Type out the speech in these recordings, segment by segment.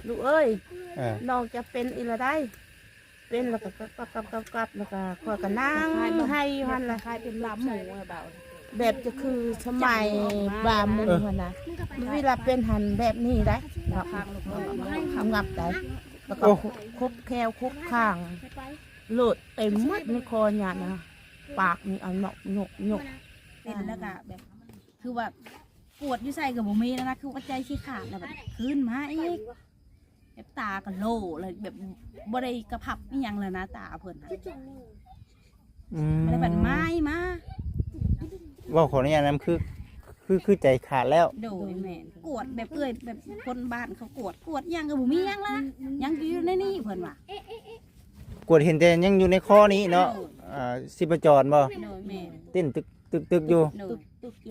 ລູກເອີຍ ເອີ ນ້ອງຈະເປັນອີ່ລະໃດ ເປັນແລ້ວກໍກັບໆໆໆ ແລ້ວກໍຂ້ອຍກໍນັ່ງໄຫ້ຢູ່ຫັ້ນລະ ຄ້າຍເປັນລາມໝູ ແບບຈະຄືສະໄໝລາມໝູຫັ້ນນະ ເວລາເປັນຫັ້ນແບບນີ້ໄດ໋ ງັບໄດ໋ ແລ້ວກໍ ໂອ້ ຄົບແຂ້ວຄົບຄາງ ເລີດເຕັມໝົດໃນຄໍນີ້ນະ ປາກນີ້ເອົາຫຍົກໆ ເປັນແລ້ວກໍແບບ ຄືວ່າກວດຢູ່ໃສກໍບໍ່ມີແລ້ວນະ ຄືວ່າໃຈຊິຂາດແລ້ວບັດຄືນມາອີກ ແບບຕາກໍໂຫຼເລີຍ ແບບບໍ່ໄດ້ກະພັບອີ່ຫຍັງແລ້ວນະ ຕາເພິ່ນນະ ອືມ ແລ້ວບັດມາອີກມາ ເວົ້າຂໍອະນຸຍາດນຳ ຄື ຄື ຄືໃຈຂາດແລ້ວ ໂດຍ ແມ່ນ ກວດແບບເອື້ອຍ ແບບຄົນບ້ານເຂົາກວດ ກວດອີ່ຫຍັງກໍບໍ່ມີຫຍັງແລ້ວນະ ຍັງຢູ່ໃນນີ້ເພິ່ນວ່າ ກວດເຫັນແຕ່ຍັງຢູ່ໃນຄໍນີ້ເນາະ ໂດຍ ອ່າ ຊີບພະຈອນບໍ່ ໂດຍ ແມ່ນ ເຕັ້ນຕຶກ ຕຶກໆຢູ່ ໂດຍ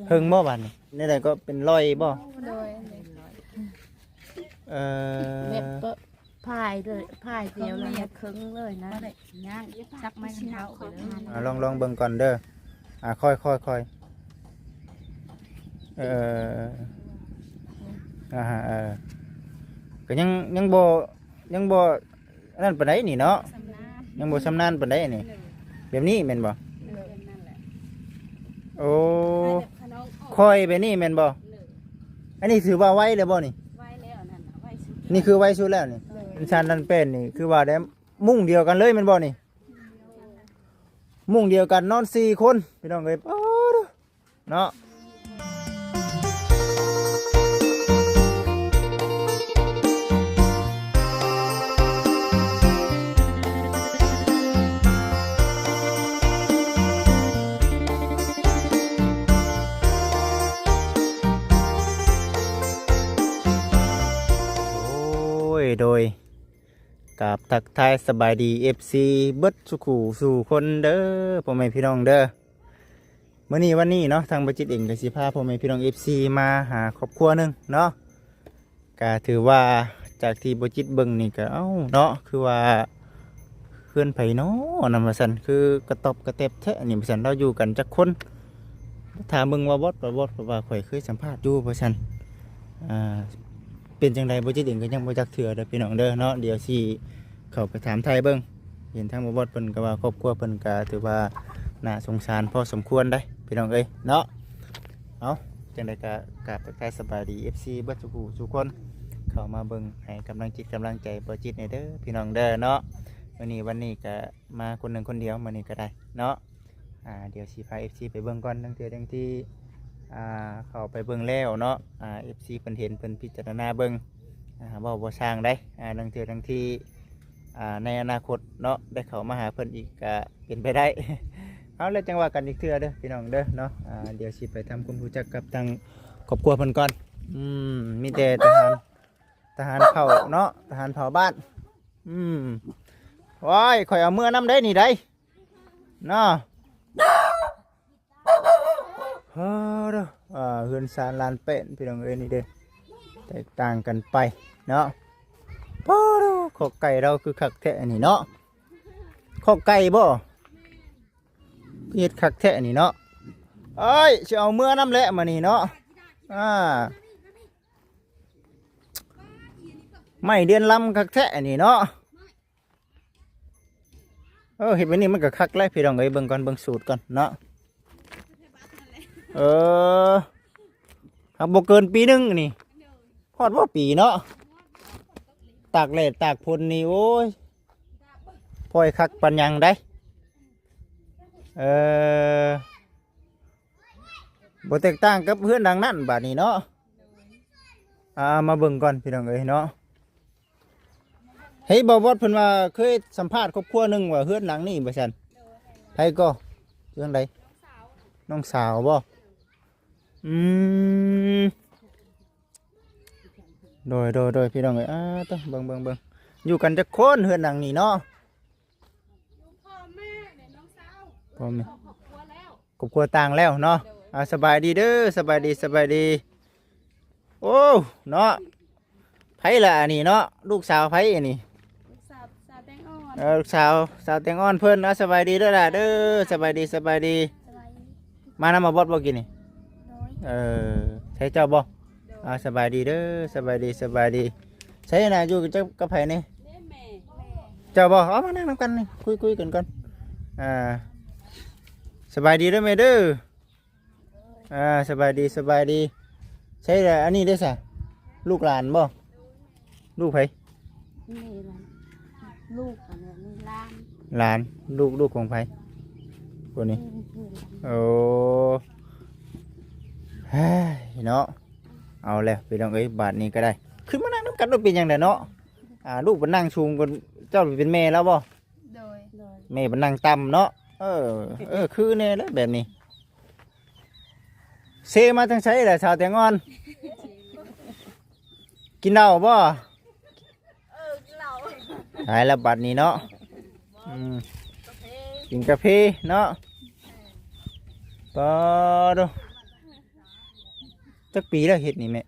ເຫິງບໍ່ບາດນີ້ ແນວໃດກໍເປັນລອຍບໍ່ ໂດຍ ເອີ ແບບກໍພາຍເລີຍ ພາຍດຽວແລ້ວເຄິ່ງເລີຍນະ ບໍ່ໄດ້ຍ່າງ ຈັບໄມ້ມັນເທົາ ອ່າ ລອງ ລອງເບິ່ງກ່ອນເດີ ອ່າ ຄ່ອຍໆໆ ເອີ ອ່າຮະ ເອີ ກໍຍັງ ຍັງບໍ່ ຍັງບໍ່ ອັນນັ້ນປານໃດນີ້ເນາະ ຊຳນານ ຍັງບໍ່ຊຳນານປານໃດນີ້ ໂດຍ ແບບນີ້ແມ່ນບໍ່ ໂດຍ ແບບນັ້ນແຫຼະ ໂອ້ ແບບຂະໜອງອອກ ຄ່ອຍແບບນີ້ແມ່ນບໍ່ ໂດຍ ອັນນີ້ຖືວ່າໄວແລ້ວບໍ່ນີ້ ໄວແລ້ວ ອັນນັ້ນນະ ໄວສຸດ ນີ້ຄືໄວສຸດແລ້ວນີ້ ໂດຍ ເປັນຊານດັນແປ້ນນີ້ ຄືວ່າໄດ້ມຸ້ງດຽວກັນເລີຍແມ່ນບໍ່ນີ້ ມຸ້ງດຽວກັນນອນສີ່ຄົນ ພີ່ນ້ອງເອີຍ ປາດ ເນາະ ໂອ້ຍ ໂດຍ ກາບທັກທາຍສະບາຍດີ ເອັຟຊີ ເບິດສູ່ຄູ່ສູ່ຄົນເດີ ພໍ່ແມ່ພີ່ນ້ອງເດີ. ມື້ນີ້ວັນນີ້ເນາະ ທາງບໍ່ຈິດເອງກໍຊິພາພໍ່ແມ່ພີ່ນ້ອງ ເອັຟຊີ ມາຫາຄອບຄົວໜຶ່ງເນາະ ກະຖືວ່າຈາກທີ່ບໍ່ຈິດເບິ່ງນີ້ກະ ເອົ້າ ເນາະ ຄືວ່າເຮືອນໃຜເນາະ ນັ້ນວ່າຊັ້ນ ຄືກະຕອບກະແຕບແທ້ນີ້ວ່າຊັ້ນ ລາວຢູ່ກັນຈັກຄົນ ຖາມເບິ່ງວ່າບອດ ວ່າບອດ ເພາະວ່າຂ້ອຍເຄີຍສຳພາດຢູ່ວ່າຊັ້ນ ອ່າ ເປັນຈັ່ງໃດບໍ່ຈິດເອງກໍຍັງບໍ່ຈັກເທື່ອເດີພີ່ນ້ອງເດີເນາະ ດຽວຊິເຂົ້າໄປຖາມໄຖ່ເບິ່ງ. ເຫັນທາງບໍ່ບອດເພິ່ນກໍວ່າຄອບຄົວເພິ່ນກໍຖືວ່າໜ້າສົງສານພໍສົມຄວນໄດ໋ພີ່ນ້ອງເອີຍເນາະ. ເອົ້າ ຈັ່ງໃດກໍກາບທັກທາຍສະບາຍດີ ເອັຟຊີ ເບິດສູ່ຜູ້ສູ່ຄົນ ເຂົ້າມາເບິ່ງໃຫ້ກຳລັງຈິດກຳລັງໃຈບໍ່ຈິດແດ່ເດີພີ່ນ້ອງເດີເນາະ. ມື້ນີ້ວັນນີ້ກໍມາຄົນໜຶ່ງຄົນດຽວ ມື້ນີ້ກໍໄດ້ເນາະ. ອ່າ ດຽວຊິພາ ເອັຟຊີ ໄປເບິ່ງກ່ອນ ລາງເທື່ອ ລາງທີ່ ອ່າ ເຂົ້າໄປເບິ່ງແລ້ວເນາະ ອ່າ ເອັຟຊີ ເພິ່ນເຫັນ ເພິ່ນພິຈາລະນາເບິ່ງ ອ່າ ເວົ້າບໍ່ຊ່າງໃດ໋ ອ່າ ລາງເທື່ອ ລາງທີ່ ອ່າ ໃນອະນາຄົດເນາະ ໄດ້ເຂົ້າມາຫາເພິ່ນອີກກະເປັນໄປໄດ້. ເອົາ ແລ້ວຈັ່ງວ່າກັນອີກເທື່ອເດີພີ່ນ້ອງເດີເນາະ. ອ່າ ດຽວຊິໄປທຳຄວາມຮູ້ຈັກກັບທາງຄອບຄົວເພິ່ນກ່ອນ. ອືມ ມີແຕ່ທະຫານ ທະຫານເຜົ່າເນາະ ທະຫານເຜົ່າບ້ານ. ອືມ ໂອ້ຍ ຂ້ອຍເອົາເມືອນຳໄດ໋ນີ້ໄດ໋ ເນາະ. ເອີ ເດີ ອ່າ ເຮືອນຊານລານແປ້ນພີ່ນ້ອງເອີຍ ນີ້ເດ້ ແຕກຕ່າງກັນໄປເນາະ. ປາດ ຄອກໄກ່ລາວຄືຄັກແທ້ອັນນີ້ເນາະ. ຄອກໄກ່ບໍ່ ເຮັດຄັກແທ້ອັນນີ້ເນາະ. ເອີຍ ຊິເອົາເມືອນຳແຫຼະມື້ນີ້ເນາະ. ອ່າ ໄມ້ເດືອນລຳຄັກແທ້ອັນນີ້ເນາະ. ເອີ ເຮັດແບບນີ້ມັນກໍຄັກແຫຼະພີ່ນ້ອງເອີຍ. ເບິ່ງກ່ອນ ເບິ່ງສູດກ່ອນເນາະ. ເອີ ຫາກບໍ່ເກີນປີໜຶ່ງນີ້ ຮອດບໍ່ປີເນາະ. ຕາກແດດຕາກຝົນນີ້ ໂອ້ຍ ພໍໃຫ້ຄັກປານຫຍັງໃດ໋. ເອີ ບໍ່ແຕກຕ່າງກັບເຮືອນຫຼັງນັ້ນບາດນີ້ເນາະ. ອ່າ ມາເບິ່ງກ່ອນພີ່ນ້ອງເອີຍເນາະ. ເຮີ້ຍ ບ່າວບອດເພິ່ນວ່າເຄີຍສຳພາດຄອບຄົວໜຶ່ງວ່າເຮືອນຫຼັງນີ້ວ່າຊັ້ນ. ໃຜກໍ? ເລື່ອງໃດ? ນ້ອງສາວບໍ່? ອືມ ໂດຍ ໂດຍ ໂດຍ ພີ່ນ້ອງເອີຍ. ອ່າ ເບິ່ງ ເບິ່ງ ເບິ່ງ ຢູ່ກັນຈັກຄົນເຮືອນຫຼັງນີ້ເນາະ? ພໍ່ແມ່ ຄອບຄົວຕ່າງແລ້ວເນາະ. ອ່າ ສະບາຍດີເດີ ສະບາຍດີ ສະບາຍດີ. ໂອ້ ເນາະ ໃຜລະອັນນີ້ເນາະ? ລູກສາວໃຜອັນນີ້? ລູກສາວ ສາວແຕງອ່ອນ. ເອີ ລູກສາວ ສາວແຕງອ່ອນເພິ່ນ. ອ່າ ສະບາຍດີເດີຫຼ້າເດີ ສະບາຍດີ ສະບາຍດີ. ສະບາຍດີ. ມານຳບ່າວບອດບໍ່ກີ້ນີ້? ໂດຍ. ເອີ ໃຊ່ເຈົ້າບໍ່? ໂດຍ. ອ່າ ສະບາຍດີເດີ ສະບາຍດີ ສະບາຍດີ. ໃສນະ ຢູ່ກັບເຈົ້າ ກັບໃຜນີ້? ເຈົ້າບໍ່? ເອົາມານັ່ງນຳກັນນີ້ ຄຸຍ ຄຸຍກັນກ່ອນ. ອ່າ ສະບາຍດີເດີແມ່ເດີ. ອ່າ ສະບາຍດີ ສະບາຍດີ. ໃສລະ ອັນນີ້ເດ້ຊະ ລູກຫຼານບໍ່? ລູກໃຜ? ນີ້ລະ ລູກອັນນີ້ຫຼານ ຫຼານ ລູກ ລູກຂອງໃຜຜູ້ນີ້? ໂອ້ ເຮີ້ຍເນາະ. ເອົາແລ້ວພີ່ນ້ອງເອີຍ ບາດນີ້ກໍໄດ້ ຂຶ້ນມານັ່ງນຳກັນໂລດ ເປັນຫຍັງແດ່ເນາະ. ອ່າ ລູກໄປນັ່ງສູງກວ່າເຈົ້າ ເປັນແມ່ລາວບໍ່? ໂດຍ ແມ່ໄປນັ່ງຕ່ຳເນາະ. ເອີ ເອີ ຄືແນ່ແຫຼະແບບນີ້. ເຊມາທາງໃສລະສາວແຕງອ່ອນ? ກິນເຫຼົ້າບໍ່? ເອີ ກິນເຫຼົ້າ. ຕາຍແລ້ວບັດນີ້ເນາະ. ອືມ ກິນກາເຟເນາະ. ປາໂດ ຈັກປີແລ້ວເຮັດນີ້ແມ່? ຫ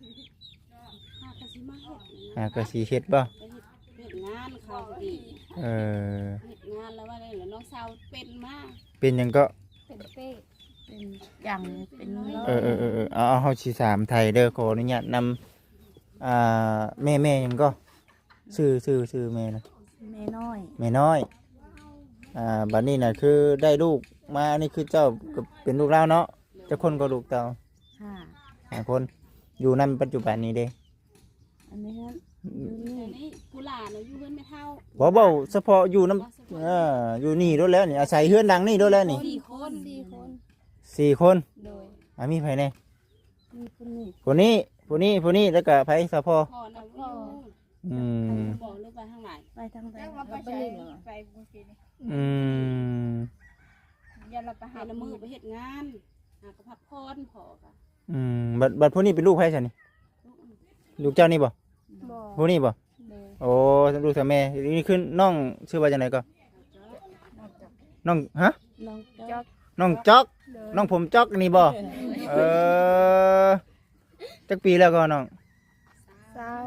າກໍຊິມາເຮັດ ຫາກໍຊິເຮັດບໍ່? ໄປເຮັດ ເຮັດງານເຂົາດີ. ເອີ ເຮັດງານແລ້ວວ່າແລ້ວ ນ້ອງສາວເປັນມາ. ເປັນຫຍັງເກາະ? ເປັນເປ້ ເປັນຫຍັງ ເປັນ ເອີ ເອີ ເອີ ເອີ ເອົາ ເຮົາຊິຖາມໄຖ່ເດີ ຂໍອະນຸຍາດນຳ. ອ່າ ແມ່ ແມ່ຫຍັງເກາະ? ຊື່ ຊື່ ຊື່ແມ່ນະ? ແມ່ນ້ອຍ ແມ່ນ້ອຍ. ອ່າ ບັດນີ້ນະ ຄືໄດ້ລູກມາ ອັນນີ້ຄືເຈົ້າກໍເປັນລູກລາວເນາະ? ຈັກຄົນກໍລູກເຈົ້າ? ຫ້າ ຫ້າຄົນ. ຢູ່ນຳປັດຈຸບັນນີ້ເດ້? ອັນນີ້ ຢູ່ນີ້ ຜູ້ຫຼານຢູ່ເຮືອນແມ່ເຖົ້າ. ບໍ່ ເວົ້າສະເພາະຢູ່ນຳ ເອີ ຢູ່ນີ້ໂລດແລ້ວນີ້ ອາໄສເຮືອນຫຼັງນີ້ໂລດແລ້ວນີ້. ສີ່ຄົນ ສີ່ຄົນ ສີ່ຄົນ. ໂດຍ ອ່າ ມີໃຜແດ່? ມີຜູ້ນີ້ ຜູ້ນີ້ ຜູ້ນີ້ ຜູ້ນີ້ ແລ້ວກໍໃຜ? ສາວພໍ່ ພໍ່ນະຢູ່. ອືມ ບໍ່ ຫຼືໄປທາງໃດ? ໄປທາງໃດ? ແລ້ວວ່າໄປໃສ? ໄປມື້ກີ້ນີ້. ອືມ ຢ້ານລາວໄປຫາ ແຕ່ລະມື້ໄປເຮັດງານ ຫາກໍພັກຜ່ອນ ພໍ່ກໍ. ອືມ ບັດ ບັດຜູ້ນີ້ເປັນລູກໃຜຊັ້ນນີ້? ລູກເຈົ້ານີ້ບໍ່? ບໍ່ ຜູ້ນີ້ບໍ່? ໂດຍ ໂອ້ ລູກສາວແມ່. ນີ້ຄືນ້ອງຊື່ວ່າຈັ່ງໃດກໍ? ນ້ອງ ຮະ? ນ້ອງຈອກ ນ້ອງຈອກ. ໂດຍ ນ້ອງຜົມຈອກນີ້ບໍ່? ເອີ ຈັກປີແລ້ວກໍນ້ອງ? ຊາວ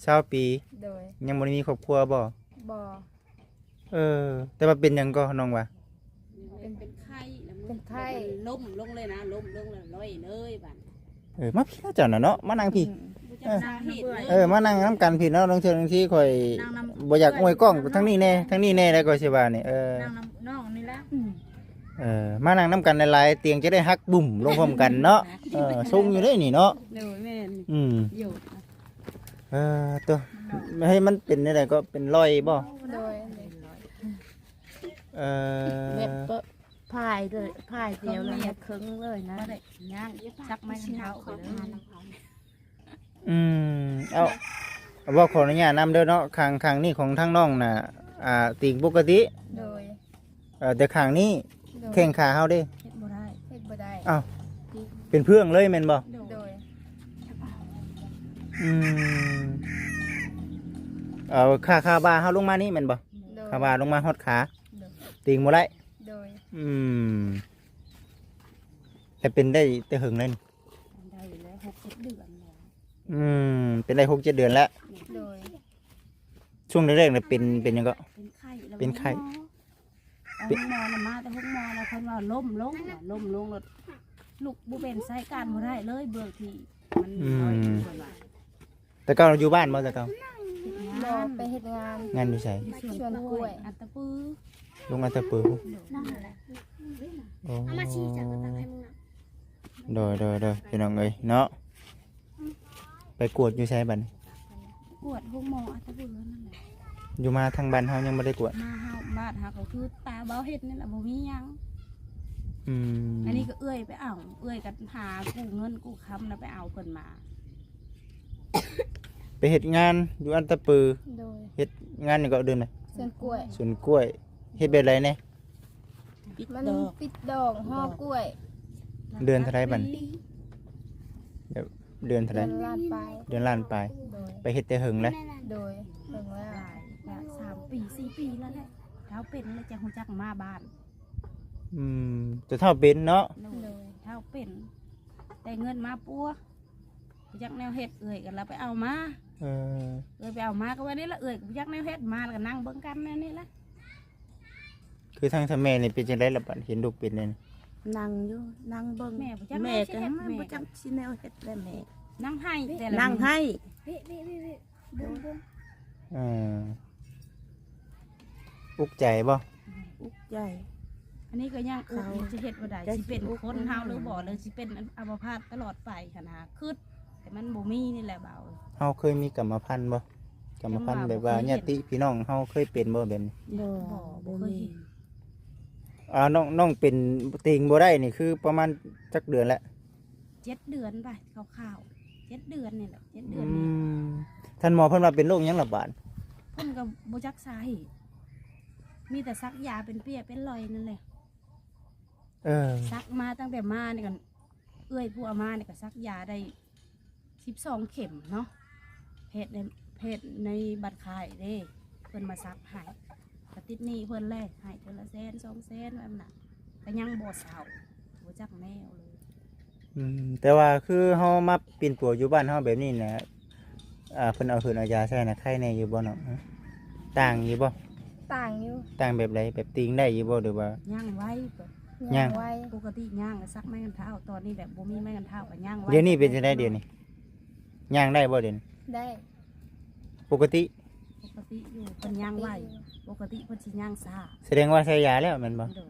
ຊາວປີ. ໂດຍ ຍັງບໍ່ໄດ້ມີຄອບຄົວບໍ່? ບໍ່. ເອີ ແຕ່ວ່າເປັນຫຍັງກໍນ້ອງວ່າ? ເປັນ ເປັນໄຂ້ ເປັນໄຂ້ ລົ້ມລົງເລີຍນະ ລົ້ມລົງແລ້ວລອຍເລີຍບາດ. ເອີ ມາພີ້ເຈົ້ານະເນາະ ມານັ່ງພີ້. ອືມ ເອີ ມານັ່ງນຳກັນພີ້ເນາະ. ລາງເທື່ອບາງທີຂ້ອຍບໍ່ຢາກອວຍກ້ອງທາງນີ້ແດ່ ທາງນີ້ແດ່ ແລ້ວຂ້ອຍຊິວ່ານີ້. ເອີ ນັ່ງນຳນ້ອງນີ້ລະ. ເອີ ມານັ່ງນຳກັນຫຼາຍໆ ຕຽງຈະໄດ້ຫັກບຸ້ມລົງພ້ອມກັນເນາະ. ເອີ ຊົງຢູ່ເດ້ນີ້ເນາະ. ໂດຍ ແມ່ນ. ອືມ ເອີ ໂຕ ໃຫ້ມັນເປັນແນວໃດກໍເປັນລອຍບໍ່? ໂດຍ ເອີ ແບບກໍພາຍເລີຍ ພາຍດຽວແລ້ວເຄິ່ງເລີຍນະ. ບໍ່ໄດ້ຍ່າງ ຊັກໄມ້ເທົ້າໄປເລີຍ. ອືມ ເອົາ ເວົ້າຂໍອະນຸຍາດນຳເດີເນາະ. ຂ້າງ ຂ້າງນີ້ຂອງທາງນ້ອງນະ ອ່າ ຕີງປົກກະຕິ. ໂດຍ ເອີ ແຕ່ຂ້າງນີ້ ໂດຍ ແຂ້ງຂາເຮົາເດ້ ເຮັດບໍ່ໄດ້ ເຮັດບໍ່ໄດ້. ອ້າວ ເປັນເພື່ອງເລີຍແມ່ນບໍ່? ໂດຍ ອືມ ເອົາ ຂາ ຂາບ່າເຮົາລົງມານີ້ແມ່ນບໍ່? ໂດຍ ຂາບ່າລົງມາຮອດຂາ ໂດຍ ຕີງບໍ່ໄດ້. ໂດຍ ອືມ ແຕ່ເປັນໄດ້ແຕ່ເຫິງແລ້ວນີ້? ໄດ້ແລ້ວ ຫົກເຈັດເດືອນແລ້ວ. ອືມ ເປັນໄດ້ຫົກເຈັດເດືອນແລ້ວ. ໂດຍ ຊ່ວງແລກໆນະເປັນ ເປັນຫຍັງເກາະ? ເປັນໄຂ້ ເປັນໄຂ້. ໂຮງໝໍນະ ມາແຕ່ໂຮງໝໍນະ ເພິ່ນວ່າລົ້ມລົງ ລົ້ມລົງແລ້ວລຸກບໍ່ເປັນ ໃຊ້ການບໍ່ໄດ້ເລີຍ ເບື້ອງທີ່ມັນ ອືມ ນ້ອຍຢູ່ ເພິ່ນວ່າ. ແຕ່ເກົ່າຢູ່ບ້ານບໍ່ແຕ່ເກົ່າ? ບໍ່ ໄປເຮັດງານ. ງານຢູ່ໃສ? ຢູ່ສວນກ້ວຍ ອັດຕະປື ລົງອັດຕະປື. ໂອ້ ໂດຍ ໂດຍ ໂດຍ ພີ່ນ້ອງເອີຍເນາະ. ໄປກວດຢູ່ໃສບັດນີ້? ກວດໂຮງໝໍອັດຕະປືນັ້ນແຫຼະ. ຢູ່ມາທາງບ້ານເຮົາຍັງບໍ່ໄດ້ກວດ? ມາເຮົາ ບ້ານເຮົາກໍຄືຕາເບົາເຮັດນີ້ແຫຼະ ບໍ່ມີຫຍັງ. ອືມ ອັນນີ້ກໍເອື້ອຍໄປເອົາ ເອື້ອຍກໍຫາກູ້ເງິນກູ້ຄຳນະ ໄປເອົາເພິ່ນມາ. ໄປເຮັດງານຢູ່ອັດຕະປື. ໂດຍ ເຮັດງານຫຍັງເກາະ? ເດີນໄປສວນກ້ວຍ ສວນກ້ວຍ. ເຮັດແບບໃດແດ່? ມັນປິດດອກ ຫໍ່ກ້ວຍ. ເດືອນເທົ່າໃດບັດນີ້? ແບບເດືອນເທົ່າໃດ? ເດືອນລ້ານປາຍ. ເດືອນລ້ານປາຍ. ໂດຍ ໄປເຮັດແຕ່ເຫິງແລ້ວ? ໂດຍ ເຫິງແລ້ວ ສາມປີສີ່ປີແລ້ວແຫຼະ. ເຖົ້າເປັນແລ້ວຈັ່ງຮູ້ຈັກມາບ້ານ. ອືມ ແຕ່ເຖົ້າເປັນເນາະ? ໂດຍ ເຖົ້າເປັນ ແຕ່ເງິນມາປົວ ບໍ່ຈັກແນວເຮັດ ເອື້ອຍກໍລະໄປເອົາມາ. ເອີ ເອື້ອຍໄປເອົາມາ ກໍວ່ານີ້ລະ ເອື້ອຍກໍບໍ່ຈັກແນວເຮັດ ມາແລ້ວກໍນັ່ງເບິ່ງກັນແນວນີ້ລະ. ຄືທາງສາມີນີ້ເປັນຈັ່ງໃດລະບັດ ເຫັນລູກເປັນແນວນີ້? ນັ່ງຢູ່ ນັ່ງເບິ່ງ. ແມ່ບໍ່ຈັກ ແມ່ກໍ ແມ່ບໍ່ຈັກຊິແນວເຮັດແລ້ວແມ່ ນັ່ງໄຫ້ ແຕ່ລະ ນັ່ງໄຫ້. ເວ ເວ ເວ ເບິ່ງ ເບິ່ງ. ເອີ ອຸກໃຈບໍ່? ອຸກໃຈ. ອັນນີ້ກໍຍັງອຸກຢູ່ ຊິເຮັດບໍ່ໄດ້ ຊິເປັນຄົນເຮົາຫຼືບໍ່ ຫຼືຊິເປັນອັມມະພາດຕະຫຼອດໄປຫັ້ນນະ ຄຶດ ແຕ່ມັນບໍ່ມີນີ້ແຫຼະບ່າວ. ເຮົາເຄີຍມີກຳມະພັນບໍ່? ກຳມະພັນແບບວ່າຍາດຕິພີ່ນ້ອງເຮົາເຄີຍເປັນບໍ່ແບບນີ້? ບໍ່ ບໍ່ເຄີຍເຫັນ. ອ່າ ນ້ອງ ນ້ອງເປັນຕີງບໍ່ໄດ້ນີ້ ຄືປະມານຈັກເດືອນແລ້ວ? ເຈັດເດືອນໄປ ຄ່າວໆ ເຈັດເດືອນນີ້ແຫຼະ ເຈັດເດືອນນີ້. ອືມ ທ່ານໝໍເພິ່ນວ່າເປັນໂລກຫຍັງລະບາດ? ເພິ່ນກໍບໍ່ຈັກສາເຫດ ມີແຕ່ສັກຢາເປັນເປ້ຍເປັນລອຍນັ້ນແຫຼະ. ເອີ ສັກມາຕັ້ງແຕ່ມານີ້ກໍ ເອື້ອຍຜູ້ເອົາມານີ້ກໍສັກຢາໄດ້ສິບສອງເຂັມເນາະ ແພດໃນ ແພດໃນບັດຄ້າຍເດ້ ເພິ່ນມາສັກໃຫ້ ກໍຕິດໜີ້ເພິ່ນແຫຼະ ໃຫ້ເທື່ອລະແສນສອງແສນ ວ່ານະ ກໍຍັງບໍ່ເຊົາ ບໍ່ຈັກແນວເລີຍ. ອືມ ແຕ່ວ່າຄືເຮົາມາປິ່ນປົວຢູ່ບ້ານເຮົາແບບນີ້ນະ ອ່າ ເພິ່ນເອົາເຫືອນເອົາຢາໃສ່ນະ ໄຄແດ່ຢູ່ບໍ່ນ້ອງ? ຕ່າງຢູ່ບໍ່? ຕ່າງຢູ່. ຕ່າງແບບໃດ? ແບບຕີງໄດ້ຢູ່ບໍ່ ຫຼືວ່າ? ຍ່າງໄວ ຍ່າງໄວ. ປົກກະຕິຍ່າງສັກໄມ້ກັນເທົ້າ ຕອນນີ້ແບບບໍ່ມີໄມ້ກັນເທົ້າກໍຍ່າງໄວ. ດຽວນີ້ເປັນຈັ່ງໃດດຽວນີ້? ຍ່າງໄດ້ບໍ່ດຽວນີ້? ໄດ້ ປົກກະຕິ? ປົກກະຕິຢູ່ ເພິ່ນຍ່າງໄວ. ປົກກະຕິເພິ່ນຊິຍ່າງຊ້າ. ສະແດງວ່າໃສ່ຢາແລ້ວແມ່ນບໍ່? ໂດຍ.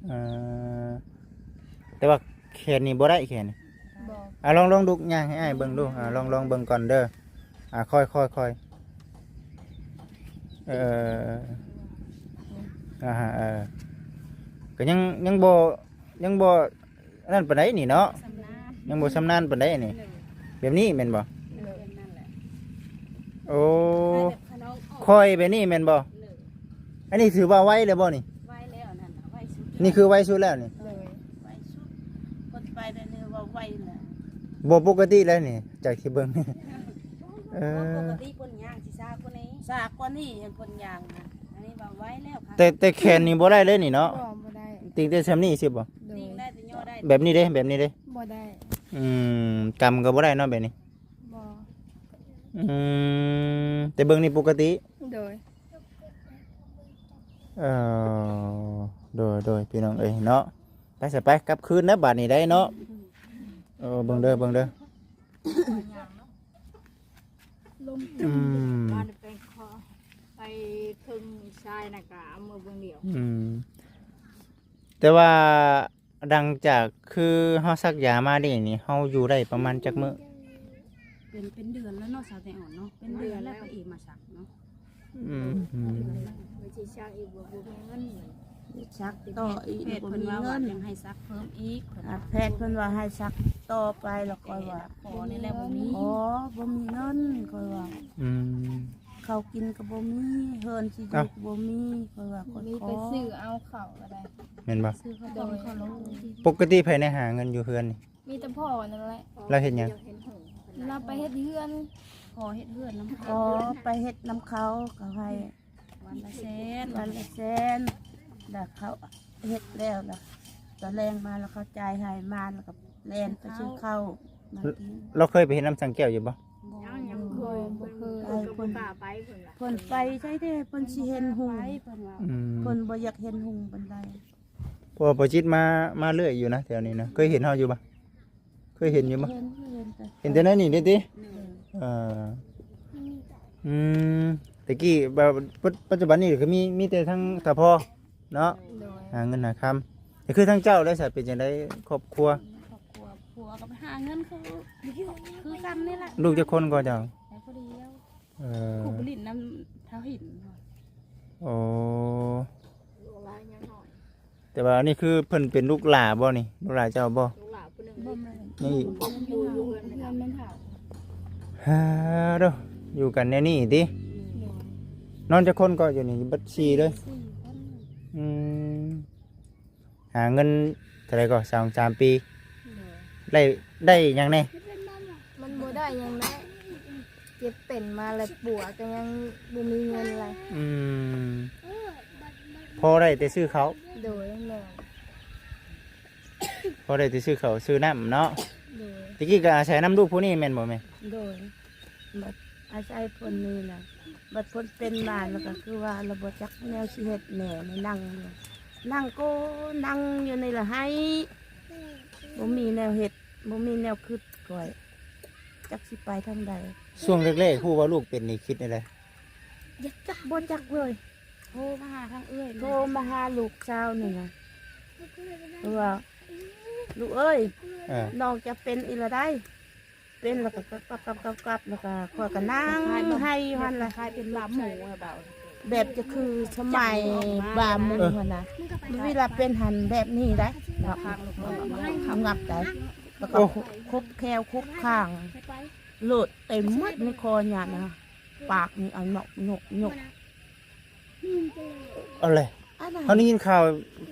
ເອີ ແຕ່ວ່າແຂນນີ້ບໍ່ໄດ້ ແຂນນີ້. ບໍ່. ອ່າ ລອງ ລອງລຸກຍ່າງໃຫ້ອ້າຍເບິ່ງດູ. ອ່າ ລອງ ລອງເບິ່ງກ່ອນເດີ. ອ່າ ຄ່ອຍໆ ຄ່ອຍ ເອີ ອ່າຮະ ເອີ ກໍຍັງ ຍັງບໍ່ ຍັງບໍ່ອັນນັ້ນປານໃດນີ້ເນາະ. ຊຳນານ ຍັງບໍ່ຊຳນານປານໃດນີ້. ໂດຍ. ແບບນີ້ແມ່ນບໍ່? ໂດຍ. ໂອ້ ຄ່ອຍແບບນີ້ແມ່ນບໍ່? ໂດຍ. ອັນນີ້ຖືວ່າໄວແລ້ວບໍ່ນີ້? ໄວແລ້ວ ອັນນັ້ນນະ ໄວສຸດ. ນີ້ຄືໄວສຸດແລ້ວນີ້? ໂດຍ. ໄວສຸດ ເພິ່ນໄປໄດ້ເລີຍວ່າໄວແລ້ວ ບໍ່ປົກກະຕິແລ້ວນີ້ ຈາກທີ່ເບິ່ງ. ເອີ ບໍ່ປົກກະຕິ ເພິ່ນຍ່າງຊິຊ້າກວ່ານີ້ ຊ້າກວ່ານີ້ ເຫັນເພິ່ນຍ່າງນະ. ອັນນີ້ວ່າໄວແລ້ວ. ແຕ່ ແຕ່ແຂນນີ້ບໍ່ໄດ້ເລີຍນີ້ເນາະ? ບໍ່ ບໍ່ໄດ້. ຕີງແຕ່ຊ່ຳນີ້ຊິບໍ່? ໂດຍ. ຕີງໄດ້ແຕ່ຍໍໄດ້. ແບບນີ້ເດ້? ແບບນີ້ເດ້? ບໍ່ໄດ້. ອືມ ກຳກໍບໍ່ໄດ້ເນາະແບບນີ້? ບໍ່. ອືມ ແຕ່ເບິ່ງນີ້ປົກກະຕິ? ໂດຍ. ເອີ ໂດຍ ໂດຍ ພີ່ນ້ອງເອີຍເນາະ. ໄປຊະ ໄປກັບຄືນນະບາດນີ້ໄດ້ເນາະ. ເອີ ເບິ່ງເດີ ເບິ່ງເດີ. ອືມ ໄປເຄິ່ງຊາຍນະກະເອົາມືເບິ່ງດຽວ. ອືມ ແຕ່ວ່າຫຼັງຈາກຄືເຮົາສັກຢາມານີ້ ນີ້ເຮົາຢູ່ໄດ້ປະມານຈັກມື້? ເປັນ ເປັນເດືອນແລ້ວເນາະ ສາວແຕອ່ອນເນາະ. ເປັນເດືອນແລ້ວ ເປັນເດືອນແລ້ວ ກໍອີກມາສັກເນາະ. ອືມ ອືມ ວ່າຊິຊັກອີກບໍ່ ບໍ່ມີເງິນ ສັກຕໍ່ອີກ ບໍ່ມີເງິນ. ແພດເພິ່ນວ່າ ວ່າຍັງໃຫ້ສັກເພີ່ມອີກ ເພິ່ນວ່າ. ແພດເພິ່ນວ່າໃຫ້ສັກຕໍ່ໄປ ແລ້ວຂ້ອຍວ່າ ຂໍນີ້ແຫຼະ ບໍ່ມີ ຂໍ ບໍ່ມີເງິນ ຂ້ອຍວ່າ. ອືມ ເຂົ້າກິນກໍບໍ່ມີ ເຮືອນຊິຢູ່ກໍບໍ່ມີ ຂ້ອຍວ່າ ຂ້ອຍຂໍ ມີແຕ່ຊື້ເອົາເຂົ້າກໍໄດ້ ແມ່ນບໍ່? ຊື້ເຂົ້າຕົ້ມເຂົ້າໂລງ. ປົກກະຕິໃຜແນ່ຫາເງິນຢູ່ເຮືອນນີ້? ມີແຕ່ພໍ່ນັ້ນແຫຼະ. ລາວເຮັດຫຍັງ? ລາວໄປເຮັດເຮືອນ. ພໍ່ເຮັດເຮືອນນຳເຂົາ. ພໍ່ໄປເຮັດນຳເຂົາ ເຂົາໃຫ້ວັນລະແສນ ວັນລະແສນ ແລ້ວເຂົາເຮັດແລ້ວ ແລ້ວຕອນແລງມາ ແລ້ວເຂົາຈ່າຍໃຫ້ມາ ແລ້ວກໍແລ່ນໄປຊື້ເຂົ້າມາກິນ. ລາວເຄີຍໄປເຮັດນຳສັງແກ້ວຢູ່ບໍ່? ຍັງ ຍັງບໍ່ເຄີຍ ບໍ່ເຄີຍ. ເພິ່ນບໍ່ກ້າໄປ ເພິ່ນວ່າ ເພິ່ນໄປໃສເດ້ ເພິ່ນຊິເຫັນຮຸ່ງ. ອືມ ເພິ່ນບໍ່ຢາກເຫັນຮຸ່ງປານໃດ. ເພາະວ່າປາຈິດມາ ມາເລື້ອຍຢູ່ນະ ແຖວນີ້ນະ. ເຄີຍເຫັນເຮົາຢູ່ບໍ່? ເຄີຍເຫັນຢູ່ບໍ່? ເຫັນ ເຫັນແຕ່ ເຫັນແຕ່ໃນນີ້ເດ້ຕິ? ເອີ ອືມ ແຕ່ກີ້ ປັດ ປັດຈຸບັນນີ້ກໍມີ ມີແຕ່ທາງຕາພໍ່ເນາະ. ໂດຍ. ຫາເງິນຫາຄຳ. ກໍຄືທາງເຈົ້າໄດ້ສະ ເປັນຈັ່ງໃດຄອບຄົວ? ຄອບຄົວ ຜົວກໍໄປຫາເງິນຄື ຄືກັນນີ້ແຫຼະ. ລູກຈັກຄົນກໍເຈົ້າ? ແຕ່ຜູ້ດຽວ. ເອີ ຜູ້ໄປຫຼິ້ນນຳທ້າວຫີນ. ໂອ້ ແຕ່ວ່າອັນນີ້ຄືເພິ່ນເປັນລູກຫຼ້າບໍ່ນີ້? ລູກຫຼ້າເຈົ້າບໍ່? ລູກຫຼ້າຜູ້ໜຶ່ງ. ນີ້ ຢູ່ ຢູ່ເຮືອນແມ່ເຖົ້າ. ຫາ ໂດ ຢູ່ກັນແນວນີ້ຕິ? ໂດຍ. ນອນຈັກຄົນກໍຢູ່ນີ້? ເບິດສີ່ເລີຍ? ສີ່ຄົນ. ອືມ ຫາເງິນເທົ່າໃດກໍ ສອງສາມປີ? ໂດຍ. ໄດ້ ໄດ້ຫຍັງແດ່? ມັນບໍ່ໄດ້ຫຍັງແຫຼະ ເຈັບເປັນມາແລ້ວປົວກໍຍັງບໍ່ມີເງິນລະ. ອືມ ພໍໄດ້ແຕ່ຊື້ເຂົ້າ? ໂດຍ ແມ່ນ. ພໍໄດ້ແຕ່ຊື້ເຂົ້າຊື້ນ້ຳເນາະ. ໂດຍ. ແຕ່ກີ້ກໍອາໄສນຳລູກຜູ້ນີ້ແມ່ນບໍ່ແມ່? ໂດຍ. ບັດອາໄສເພິ່ນນີ້ລະ ບັດເພິ່ນເປັນມາແລ້ວກໍຄືວ່າລະບໍ່ຈັກແນວຊິເຮັດແນວນີ້ ນັ່ງຢູ່ ນັ່ງກໍນັ່ງຢູ່ນີ້ລະ ໄຫ້ ບໍ່ມີແນວເຮັດ ບໍ່ມີແນວຄິດ ຂ້ອຍຈັກຊິໄປທາງໃດ. ຊ່ວງແລກໆຮູ້ວ່າລູກເປັນນີ້ຄິດແນວໃດ? ຈັກ ບໍ່ຈັກເລີຍ. ໂທມາຫາທາງເອື້ອຍ ໂທມາຫາລູກສາວນີ້ນະ ວ່າ ລູກເອີຍ ເອີ ນ້ອງຈະເປັນອີ່ລະໃດ ເປັນແລ້ວກໍກັບໆໆໆ ແລ້ວກໍຂ້ອຍກໍນັ່ງໄຫ້ຢູ່ຫັ້ນລະ ຄ້າຍເປັນບາໝູແບບ ແບບຈະຄືສະໄໝບາໝູຫັ້ນນະ ເວລາເປັນຫັ້ນແບບນີ້ໄດ໋ ເນາະ ເຂົາງັບໄດ໋ ແລ້ວກໍ ໂອ້ ຄົບແຂ້ວຄົບຄາງ ໂລດເຕັມໝົດໃນຄໍຍານະ ປາກນີ້ ເອົາເນາະ ເນາະ ເນາະ ເອົາເລີຍ ອັນນັ້ນ ເຮົາໄດ້ຍິນຂ່າວ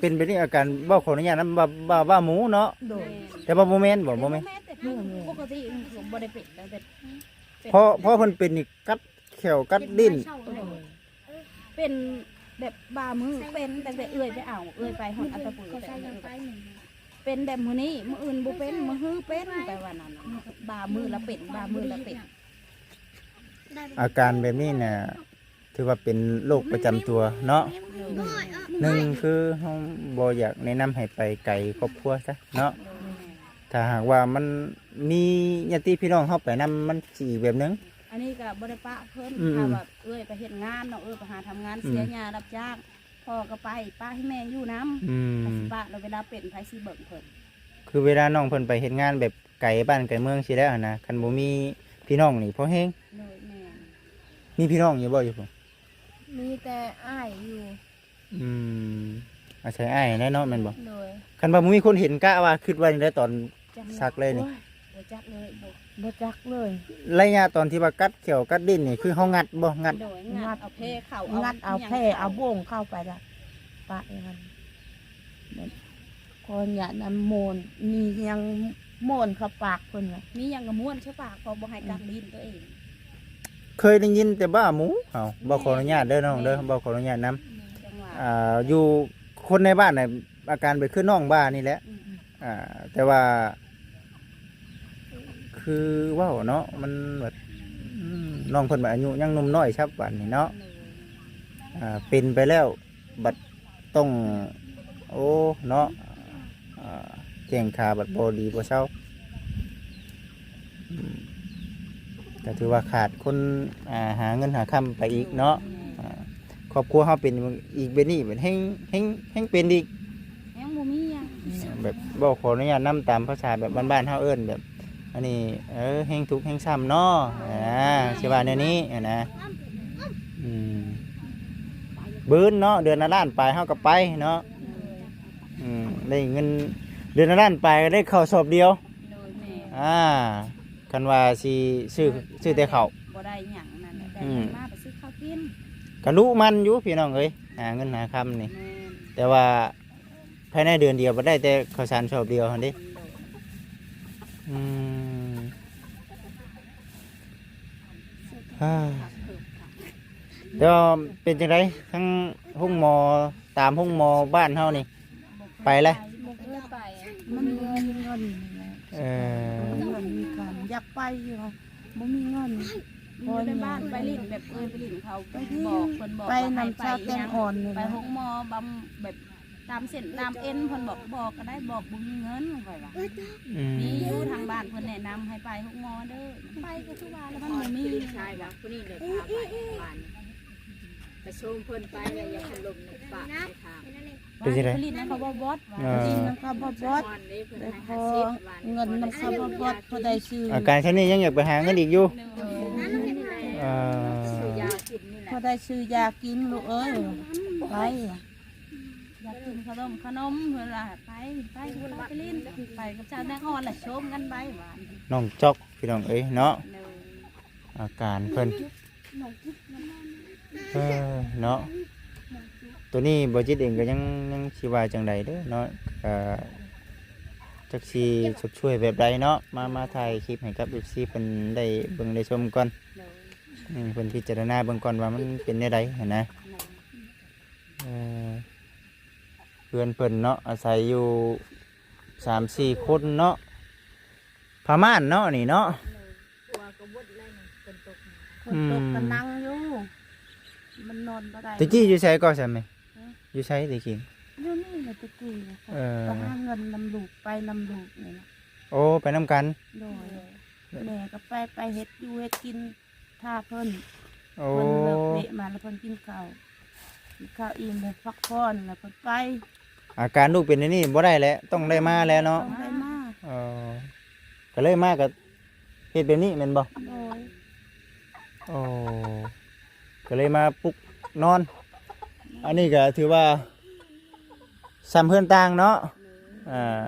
ເປັນແບບນີ້ ອາການ ເວົ້າຂໍອະນຸຍາດນຳ ວ່າ ວ່າ ວ່າໝູເນາະ ໂດຍ ແຕ່ວ່າບໍ່ແມ່ນບໍ່ ບໍ່ແມ່ນ ແມ່ນແຕ່ ແມ່ນ ປົກກະຕິບໍ່ໄດ້ເປັນ ແຕ່ ເພາະ ເພາະເພິ່ນເປັນນີ້ກັດແຂ້ວກັດດິ້ນ ໂດຍ ເປັນແບບບາມື້ ເປັນຕັ້ງແຕ່ເອື້ອຍໄປເອົາ ເອື້ອຍໄປຮອດອັດຕະປື ເປັນແບບມື້ນີ້ ມື້ອື່ນບໍ່ເປັນ ມື້ຮືເປັນ ໄປວ່ານັ້ນ ບາມື້ລະເປັນ ບາມື້ລະເປັນ. ອາການແບບນີ້ນະ ຖືວ່າເປັນໂລກປະຈຳຕົວເນາະ ໂດຍ ໜຶ່ງຄືເຮົາບໍ່ຢາກແນະນຳໃຫ້ໄປໄກຄອບຄົວຊະເນາະ ໂດຍ ຖ້າຫາກວ່າມັນມີຍາດຕິພີ່ນ້ອງເຮົາໄປນຳ ມັນຊິອີກແບບໜຶ່ງ ອັນນີ້ກໍບໍ່ໄດ້ປະເພິ່ນ ອືມໆ ຖ້າວ່າເອື້ອຍໄປເຮັດງານເນາະ ເອື້ອຍໄປຫາທຳງານ ອືມ ເສຍຫຍ້າຮັບຈ້າງ ພໍ່ກໍໄປ ປະໃຫ້ແມ່ຢູ່ນຳ ອືມ ຖ້າຊິປະແລ້ວເວລາເປັນໃຜຊິເບິ່ງເພິ່ນ ຄືເວລານ້ອງເພິ່ນໄປເຮັດງານແບບໄກບ້ານໄກເມືອງຊີ້ແລ້ວຫັ້ນນະ ຄັນບໍ່ມີພີ່ນ້ອງນີ້ພໍແຮງ ໂດຍ ແມ່ນ ມີພີ່ນ້ອງຢູ່ບໍ່ຢູ່ພຸ້ນ ມີແຕ່ອ້າຍຢູ່ ອືມ ອາໄສອ້າຍຫັ້ນແຫຼະເນາະ ແມ່ນບໍ່ ໂດຍ ຄັນວ່າບໍ່ມີຄົນເຫັນ ກະວ່າຄິດວ່າຈັ່ງໃດຕອນສັກເລີຍນີ້ ໂອ້ຍ ບໍ່ຈັກເລີຍ ບໍ່ຈັກເລີຍ ໄລຍະຕອນທີ່ວ່າກັດແຂ້ວກັດດິ້ນນີ້ ຄືເຮົາງັດບໍ່ ງັດ ໂດຍ ງັດ ງັດເອົາແພເຂົ້າ ງັດເອົາແພເອົາໂບ້ງເຂົ້າໄປລະ ປະໃຫ້ມັນ ແມ່ນ ຂໍອະນຸຍາດນຳ ມ້ວນ ມີຫຍັງມ້ວນເຂົ້າປາກເພິ່ນວ່າ ມີຫຍັງກໍມ້ວນໃສ່ປາກ ເພາະບໍ່ໃຫ້ກັດ ອືມ ລີ້ນຕົວເອງ ເຄີຍໄດ້ຍິນແຕ່ບາໝູ ເຮົາ ເວົ້າຂໍອະນຸຍາດເດີນ້ອງເດີ ເວົ້າຂໍອະນຸຍາດນຳ ຈັ່ງວ່າ ອ່າ ຢູ່ຄົນໃນບ້ານນະ ອາການເປັນຄືນ້ອງບານີ້ແຫຼະ ອືມ ອ່າ ແຕ່ວ່າ ຄືເວົ້າເນາະ ມັນແບບ ອືມ ນ້ອງເພິ່ນແບບອາຍຸຍັງໜຸ່ມນ້ອຍຊັບບາດນີ້ເນາະ ໂດຍ ອ່າ ເປັນໄປແລ້ວ ບັດຕ້ອງ ໂອ້ ເນາະ ອ່າ ແຂ້ງຂາບັດບໍ່ດີບໍ່ເຊົາ ອືມ ກໍຖືວ່າຂາດຄົນ ອ່າ ຫາເງິນຫາຄຳໄປອີກເນາະ ອ່າ ຄອບຄົວເຮົາເປັນອີກແບບນີ້ ແບບແຮງ ແຮງ ແຮງເປັນອີກ ແຮງບໍ່ມີຫຍັງ ແບບເວົ້າຂໍອະນຸຍາດນຳຕາມພາສາແບບບ້ານໆເຮົາເອີ້ນແບບ ອັນນີ້ ເອີ ແຮງທຸກແຮງຊ້ຳເນາະ ອ່າ ຊິວ່າແນວນີ້ຫັ້ນນະ ອືມ ບືນເນາະ ເດືອນລະລ້ານປາຍເຮົາກໍໄປເນາະ ອືມ ໄດ້ເງິນເດືອນລະລ້ານປາຍກໍໄດ້ເຂົ້າສອບດຽວ ໂດຍ ແມ່ນ ອ່າ ຄັນວ່າຊິຊື້ ຊື້ແຕ່ເຂົ້າ ບໍ່ໄດ້ຫຍັງນັ້ນແຫຼະ ອືມ ໄດ້ຫຍັງມາກໍຊື້ເຂົ້າກິນ ກະລຸມັນຢູ່ພີ່ນ້ອງເອີຍ ຫາເງິນຫາຄຳນີ້ ແມ່ນ ແຕ່ວ່າ ພາຍໃນເດືອນດຽວບໍ່ໄດ້ແຕ່ເຂົ້າສານສອບດຽວຫັ້ນເດ້ ອືມ ແລ້ວເປັນຈັ່ງໃດ ທາງໂຮງໝໍ ຕາມໂຮງໝໍບ້ານເຮົານີ້ ໄປແລ້ວ ບໍ່ເຄີຍໄປ ມັນບໍ່ມີເງິນ ເອີ ບໍ່ມີເງິນມີຄຳ ຢາກໄປຢູ່ ບໍ່ມີເງິນ ຢູ່ໃນບ້ານ ໄປຫຼິ້ນແບບເອື້ອຍໄປຫຼິ້ນເຂົາ ໄປຫຼິ້ນ ບອກເພິ່ນບອກ ໄປນຳຊາວແຕງອ່ອນນີ້ ໄປໂຮງໝໍບຳ ແບບຕາມເສັ້ນຕາມເອັນ ເພິ່ນບອກ ບອກກໍໄດ້ ບອກບໍ່ມີເງິນ ຂ້ອຍວ່າ ອືມ ມີຢູ່ທາງບ້ານເພິ່ນແນະນຳໃຫ້ໄປໂຮງໝໍເດີ ໄປກໍຄືວ່າແລ້ວ ມັນບໍ່ມີ ຊາຍວ່າຜູ້ນີ້ເລີຍ ພາໄປບ້ານ ໄປຊົມເພິ່ນໄປແລ້ວ ຢ່າພັດລົມໃນປາກໃນທາງ ເປັນຈັ່ງໃດ ໄປຫຼິ້ນນຳເຂົາບໍ່ບອດ ເອີ ໄປຫຼິ້ນນຳເຂົາບໍ່ບອດ ໄດ້ຂໍເງິນນຳເຂົາບໍ່ບອດ ພໍໄດ້ຊື້ ອາການຊ່ຳນີ້ຍັງຢາກໄປຫາເງິນອີກຢູ່ ເອີ ພໍໄດ້ຊື້ຢາກິນລູກເອີຍ ໄປ ຢາກກິນຂະໜົມຂະໜົມ ເພິ່ນວ່າ ໄປ ໄປ ໄປຫຼິ້ນ ໄປກັບຊາວແຕງອ່ອນລະ ຊົມກັນໄປວ່າ ນ້ອງຈອກ ພີ່ນ້ອງເອີຍເນາະ ໂດຍ ອາການເພິ່ນ ເອີ ເນາະ ໂຕນີ້ບໍ່ຈິດເອງກໍຍັງ ຍັງຊິວ່າຈັ່ງໃດເດີເນາະ ກໍຈັກຊິຊົດຊ່ວຍແບບໃດເນາະ ມາ ມາຖ່າຍຄລິບໃຫ້ກັບເອັຟຊີເພິ່ນໄດ້ເບິ່ງໄດ້ຊົມກ່ອນ ໂດຍ ອືມ ເພິ່ນພິຈາລະນາເບິ່ງກ່ອນວ່າມັນເປັນແນວໃດຫັ້ນນະ ໂດຍ ເອີ ເຮືອນເພິ່ນເນາະ ອາໄສຢູ່ສາມສີ່ຄົນເນາະ ຜ້າມ່ານເນາະ ອັນນີ້ເນາະ ໂດຍ ຫົວກໍບົດແລ້ວນີ້ ຝົນຕົກ ຝົນຕົກ ອືມ ກໍນັ່ງຢູ່ ມັນນອນບໍ່ໄດ້ ແຕ່ກີ້ຢູ່ໃສກໍຊັ້ນແມ່? ຮະ? ຢູ່ໃສແຕ່ກີ້? ຢູ່ນີ້ແຫຼະແຕ່ກີ້ ເອີ ໄປຫາເງິນນຳລູກ ໄປນຳລູກນີ້ແຫຼະ ໂອ້ ໄປນຳກັນ ໂດຍ ໂດຍ ແມ່ກໍໄປ ໄປເຮັດຢູ່ເຮັດກິນ ຖ້າເພິ່ນ ໂອ້ ເພິ່ນເລີກເວະມາແລ້ວເພິ່ນກິນເຂົ້າ ກິນເຂົ້າອີ່ມແລ້ວພັກຜ່ອນ ແລ້ວເພິ່ນໄປ. ອາການລູກເປັນແນວນີ້ບໍ່ໄດ້ແຫຼະ ຕ້ອງໄດ້ມາແຫຼະເນາະ. ຕ້ອງໄດ້ມາ. ເອີ ກໍເລີຍມາກໍເຮັດແບບນີ້ແມ່ນບໍ່? ໂດຍ. ໂອ້ ກໍເລີຍມາປຸກນອນ. ອັນນີ້ກໍຖືວ່າສ່ຳເຮືອນຕ່າງເນາະ. ອ່າ